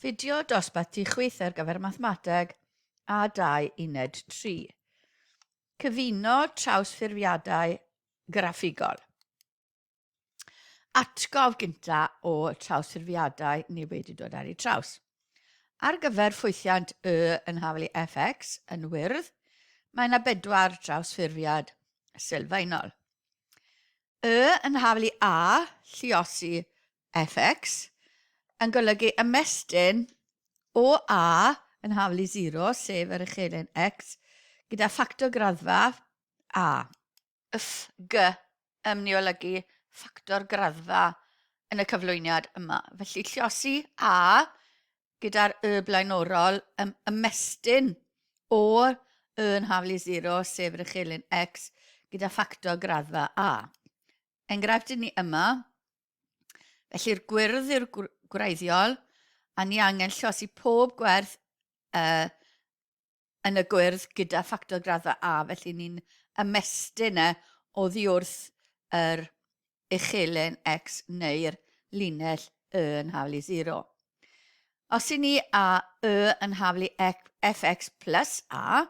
Fideo dosbarth tu chwith ar gyfer Mathemateg a 2 Uned 3. Cyfuno trawsffurfiadau graffigol. Atgof gynta o trawsffurfiadau ni wedi dod ar ei traws. Ar gyfer ffwythiant y yn haflu fx yn wyrdd, mae yna bedwar trawsffurfiad sylfaenol. Y yn haflu A, lluosi fx, yn golygu ymestyn o A yn haflu 0, sef yr uchelyn x, gyda ffactor graddfa A. F, G yn mynd i olygu ffactor graddfa yn y cyflwyniad yma. Felly lluosi A gyda'r y blaenorol yn ymestyn o'r y yn haflu 0, sef yr uchelyn x, gyda ffactor graddfa a. Enghraifft i ni yma, felly'r gwyrdd yw'r gwreiddiol, a ni angen llosi pob gwerth uh, yn y gwyrdd gyda ffactor graddfa A, felly ni'n ymestyn e oddi wrth yr uchelen X neu'r linell Y yn haflu 0. Os i ni a Y yn haflu fx plus A,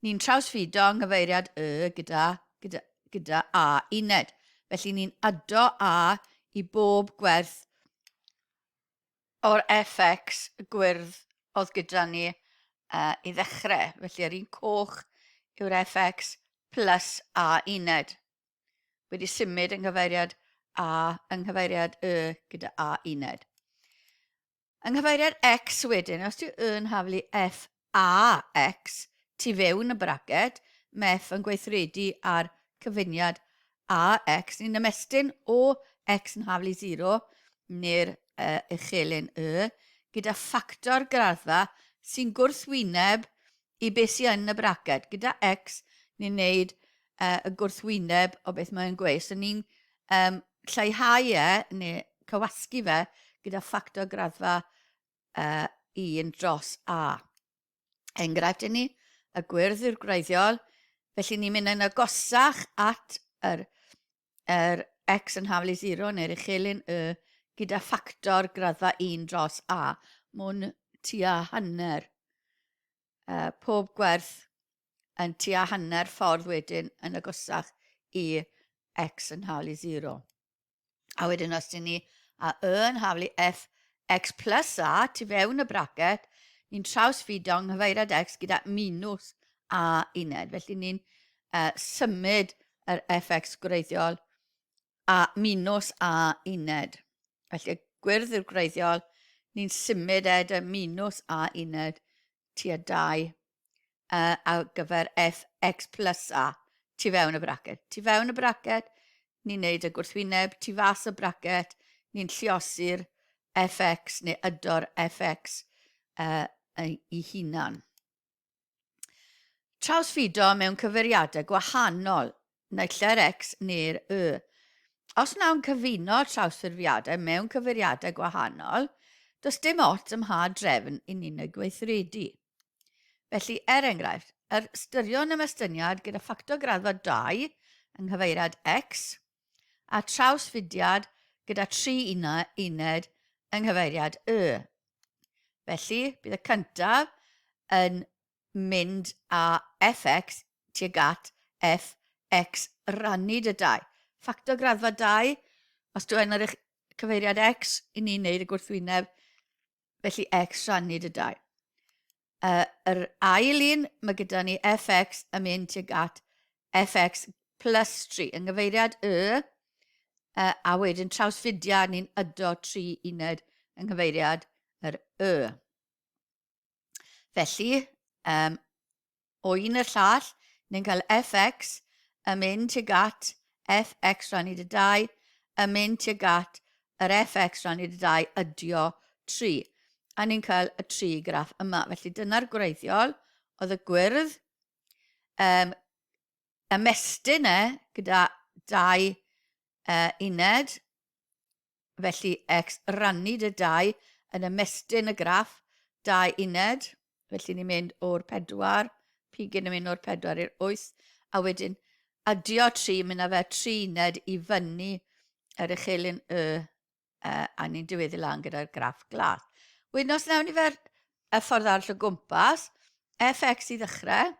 ni'n trawsfudo yng nghyfeiriad Y gyda, gyda, gyda A uned. Felly ni'n ado A i bob gwerth o'r FX gwyrdd oedd gyda ni uh, i ddechrau. Felly yr un coch yw'r FX plus A uned. Wedi symud yng nghyfeiriad A yng nghyfeiriad Y gyda A uned. Yng nghyfeiriad X wedyn, os yw Y yn haflu F A X tu fewn y braced, mae F yn gweithredu ar cyfuniad AX, ni'n ymestyn o X yn haflu 0 neu'r uh, uchelyn Y, gyda ffactor graddfa sy'n gwrthwyneb i beth sy'n yn y braced. Gyda X, ni'n neud uh, y gwrthwyneb o beth mae'n gweud. So ni'n um, lleihau e, neu cywasgu fe, gyda ffactor graddfa uh, 1 dros A. Enghraifft i ni, y gwyrdd yw'r gwreiddiol, felly ni'n mynd yn agosach at yr, yr x yn haflu 0 neu'r uchelyn y gyda ffactor graddfa 1 dros a. Mwyn tua hanner. Uh, pob gwerth yn tua hanner ffordd wedyn yn agosach i x yn haflu 0. A wedyn os dyn ni a y yn haflu f x plus a tu fewn y bracet, ni'n trawsfudo yng nghyfeiriad x gyda minws a uned. Felly ni'n uh, symud yr fx gwreiddiol a minws a uned. Felly gwyrdd yw'r gwreiddiol, ni'n symud e dy minws a uned tua 2 uh, ar gyfer f x plus a tu fewn y bracet. Tu fewn y bracet, ni'n neud y gwrthwyneb, tu fas y bracet, ni'n lliosi'r fx neu ydo'r fx uh, ei hunan. Trawsfudo mewn cyfeiriadau gwahanol, naill ai'r x neu'r y. Os wnawn cyfuno trawsffurfiadau mewn cyfeiriadau gwahanol, does dim ots ym mha drefn i ni'n eu gweithredu. Felly, er enghraifft, yr ystyrion ymestyniad gyda ffactor graddfa 2 yng nghyfeiriad x a trawsfudiad gyda 3 uned yng nghyfeiriad y. Felly, bydd y cyntaf yn mynd â fx tuag at fx rannu dy 2. Ffactor graddfa 2, os dwi yn yr cyfeiriad x, i ni'n neud y gwrthwyneb Felly x rhannu dy 2. Uh, yr ail un, mae gyda ni fx yn mynd tuag at fx plus 3 yng nghyfeiriad y, uh, a wedyn trawsfudiad ni'n ydo 3 uned yng nghyfeiriad yr y. Felly, um, o un i'r llall, ni'n cael fx yn mynd tuag at fx rannu dy 2 yn mynd tuag at yr fx rannu dy 2 ydio 3. A ni'n cael y 3 graff yma. Felly dyna'r gwreiddiol, oedd y gwyrdd. Um, ymestyn e gyda 2 uh, uned, Felly x rannu dy 2 yn ymestyn y graff 2 uned. Felly ni'n mynd o'r 4, pigyn yn mynd o'r 4 i'r 8, a wedyn adio 3, mynd â fe 3 uned i fyny yr uchelyn y, uh, a ni'n diweddu lan gyda'r graff glas. Wedyn os nawn ni fer y ffordd arall o gwmpas, fx i ddechrau,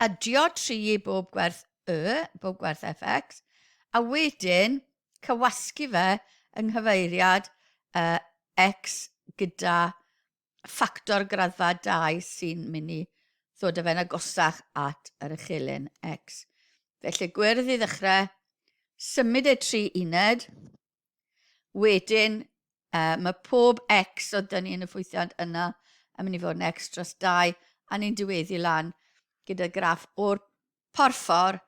adio 3 i bob gwerth y, bob gwerth fx, a wedyn cywasgu fe yng nghyfeiriad uh, x gyda ffactor graddfa 2 sy'n mynd i ddod â fe'n agosach at yr echelin x. Felly gwyrdd i ddechrau, symud e 3 uned, wedyn uh, mae pob x oedd dyn ni yn y ffwythiant yna yn mynd i fod yn x dros 2, a ni'n diweddu lan gyda graff o'r porffor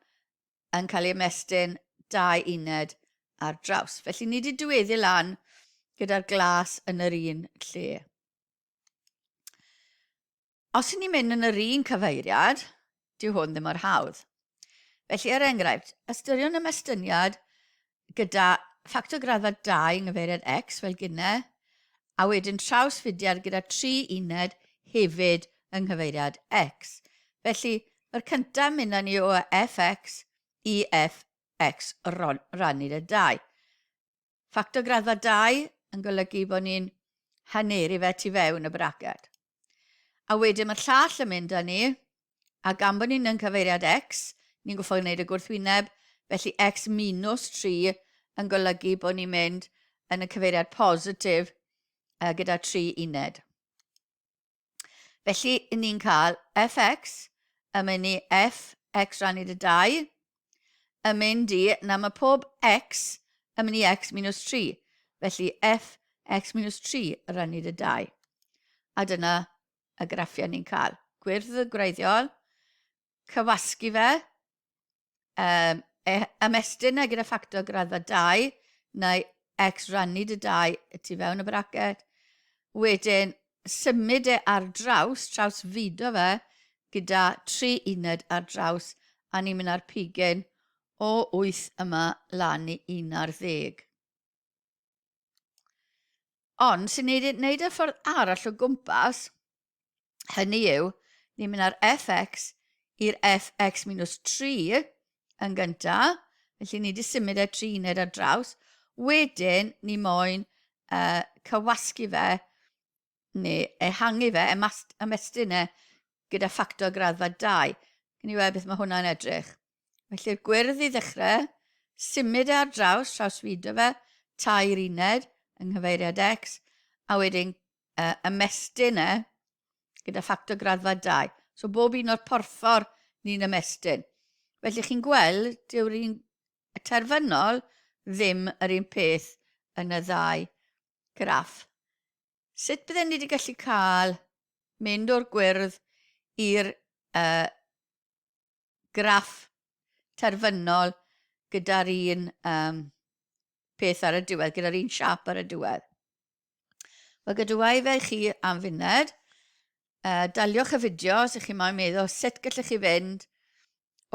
yn cael ei ymestyn 2 uned ar draws. Felly ni wedi diweddu lan gyda'r glas yn yr un lle. Os ni'n mynd yn yr un cyfeiriad, dyw hwn ddim mor hawdd. Felly, er enghraifft, ystyriwn ymestyniad gyda ffactor graddfa 2 yng nghyfeiriad x fel gynne, a wedyn trawsfudiad gyda 3 uned hefyd yng nghyfeiriad x. Felly, mae'r cyntaf yn mynd â ni o fx i fx rannu 'da 2. Ffactor graddfa 2 yn golygu bod ni'n haneru fe tu fewn y braced. A wedyn mae'r llall yn mynd â ni, a gan bod ni'n yn cyfeiriad x, ni'n gwybod gwneud y gwrthwyneb, felly x minus 3 yn golygu bod ni'n mynd yn y cyfeiriad positif gyda 3 uned. Felly, ni'n cael fx yn mynd i f x rannu dy 2 yn mynd i, na mae pob x yn mynd i x minus 3. Felly f x minus 3 rannu dy 2. A dyna y graffiau ni'n cael. Gwyrdd y gwreiddiol, cywasgu fe, um, e, ymestyn e gyda ffactor graddfa 2, neu x rannu dy 2 y tu fewn y bracet. Wedyn, symud e ar draws, traws fudo fe, gyda 3 uned ar draws, a ni'n mynd ar pigyn o 8 yma lan i 11. Ond, sy'n neud, neud y ffordd arall o gwmpas, Hynny yw, ni'n mynd ar fx i'r fx minus 3 yn gyntaf, felly ni wedi symud e 3 uned ar draws. Wedyn, ni moyn uh, cywasgu fe, neu ehangu fe, ymestyn e gyda ffactor graddfa 2. Gyn i weld beth mae hwnna'n edrych. Felly'r gwyrdd i ddechrau, symud e ar draws, trawsfudo fe, tair uned yng nghyfeiriad X, a wedyn uh, ymestyn e gyda ffactor graddfa 2. So bob un o'r porffor ni'n ymestyn. Felly chi'n gweld, dyw'r un y terfynol ddim yr un peth yn y ddau graff. Sut bydden ni wedi gallu cael mynd o'r gwyrdd i'r uh, graff terfynol gyda'r un um, peth ar y diwedd, gyda'r un siap ar y diwedd. Wel, gadwa i fe i chi am funed. Uh, daliwch y fideo os ych chi moyn meddwl sut gallech chi fynd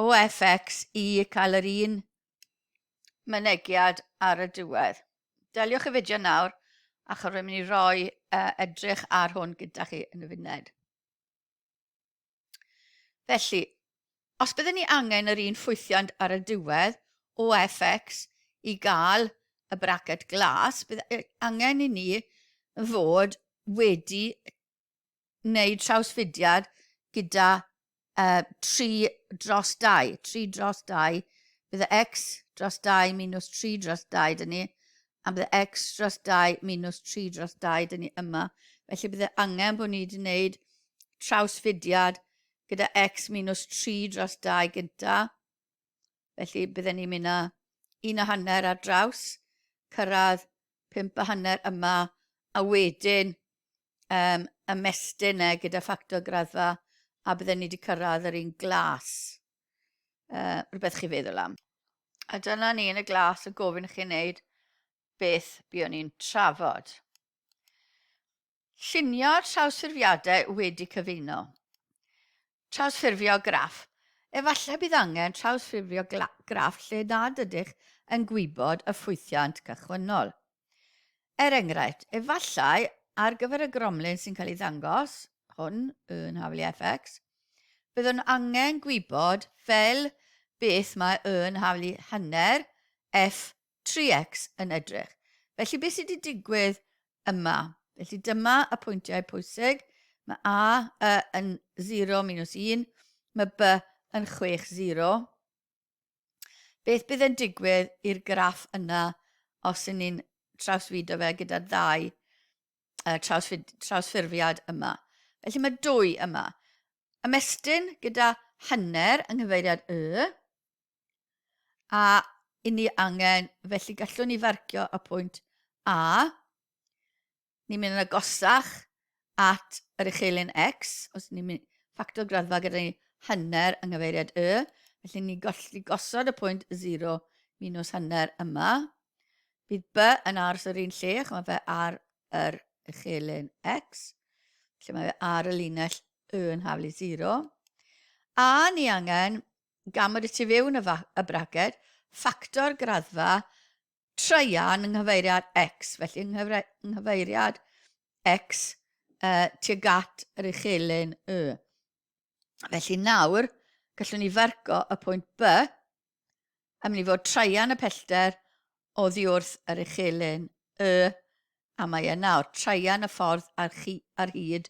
o FX i cael yr un mynegiad ar y diwedd. Daliwch y fideo nawr, achos rwy'n mynd i roi uh, edrych ar hwn gyda chi yn y funed. Felly, os byddwn ni angen yr un ffwythiant ar y diwedd o fx i gael y braced glas, bydd angen i ni fod wedi wneud trawsfudiad gyda uh, 3 dros 2. 3 dros 2, bydd y x dros 2 minus 3 dros 2 dyn ni, a bydd y x dros 2 minus 3 dros 2 dyn ni yma. Felly bydd angen bod ni wedi wneud trawsfudiad gyda x minus 3 dros 2 gynta. Felly bydden ni'n mynd â 1.5 ar draws, cyrraedd 5.5 yma, a wedyn um, ymestyn e gyda ffactor graddfa, a bydden ni wedi cyrraedd yr un glas. Uh, rhywbeth chi feddwl am. A dyna ni yn y glas yn gofyn i chi wneud beth buon ni'n trafod. Llunio trawsffurfiadau wedi cyfuno. Trawsffurfio graff. Efallai bydd angen trawsffurfio graff lle nad ydych yn gwybod y ffwythiant cychwynnol. Er enghraifft, efallai ar gyfer y gromlin sy'n cael ei ddangos, hwn, yn haflu fx, byddwn angen gwybod fel beth mae yn haflu hanner f 3x yn edrych. Felly beth sydd wedi digwydd yma? Felly dyma y pwyntiau pwysig. Mae A yn 0 minus 1, mae B yn 6, 0. Beth bydd yn digwydd i'r graff yna os y'n ni'n trawsfudo fe gyda'r ddau trawsffurfiad yma? Felly mae dwy yma. Ymestyn gyda hanner yng nghyfeiriad Y, a i ni angen, felly gallwn ni farcio y pwynt A. Ni'n mynd yn agosach at yr uchelyn X, os ni'n mynd ffactor graddfa gyda ni hanner yng nghyfeiriad Y, felly ni'n golli gosod y pwynt 0 minus hanner yma. Bydd B yn aros yr un lle, chos mae fe ar yr uchelyn X, lle mae fe ar y linell Y yn haflu 0. A ni angen, gan bod y tu fewn y, y braced, ffactor graddfa traean yng nghyfeiriad X, felly yng nghyfeiriad X tuag at yr uchelyn Y. Felly nawr, gallwn ni farco y pwynt B, a mynd i fod traean y pellter oddi wrth yr uchelyn Y, a mae e nawr traean y ffordd ar, chi, ar hyd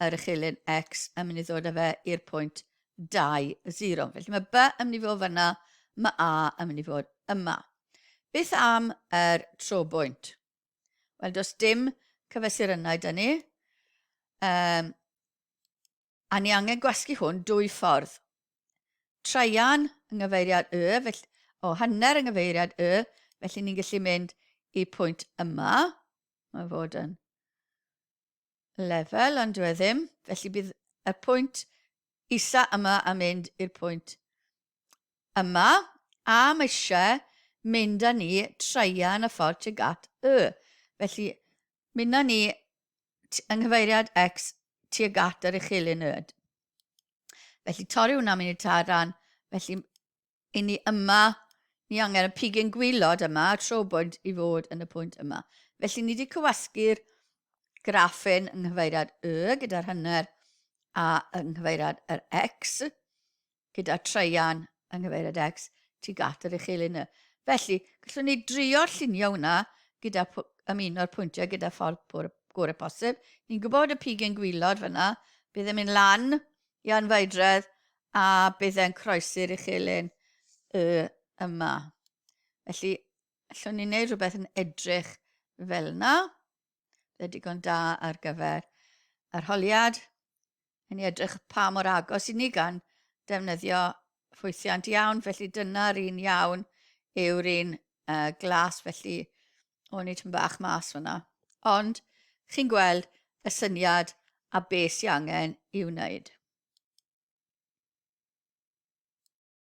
yr uchelyn X yn mynd i ddod â fe i'r pwynt 2, 0. Felly mae B yn mynd i fod fyna, mae A yn mynd i fod yma. Beth am yr trobwynt? Wel, does dim cyfesurynnau dyn ni. Um, a ni angen gwasgu hwn dwy ffordd. Traean yng nghyfeiriad Y, felly, o, hanner yng nghyfeiriad Y, felly ni'n gallu mynd i pwynt yma. Mae fod yn lefel, ond dwi e ddim. Felly bydd y pwynt isa yma yn mynd i'r pwynt yma, a mae eisiau mynd â ni traean y ffordd tuag at y. Felly, mynd â ni yng nghyfeiriad X tuag at yr uchelyn Y. Felly, torri hwnna mynd i taran. Felly, i ni yma, ni angen y pigyn gwylod yma, y trobwynt i fod yn y pwynt yma. Felly ni wedi cywasgu'r graffin yng nghyfeiriad Y gyda'r hanner a yng nghyfeiriad yr X, gyda traean yng nghyfeiriad X tuag at yr uchelyn Y. Felly, gallwn ni drio llunio hwnna gyda ymuno'r pwyntiau gyda ffordd gorau posib. Ni'n gwybod y pigyn gwylod fyna, bydd yn mynd lan i anfeidredd a bydd e'n croesi'r uchelyn y yma. Felly, allwn ni wneud rhywbeth yn edrych fel yna. Bydd digon da ar gyfer arholiad. Yn i edrych pa mor agos i ni gan defnyddio ffwythiant iawn, felly dyna'r un iawn yw'r un glas, felly o'n i tyn bach mas fyna. Ond chi'n gweld y syniad a beth sy'n angen i'w wneud.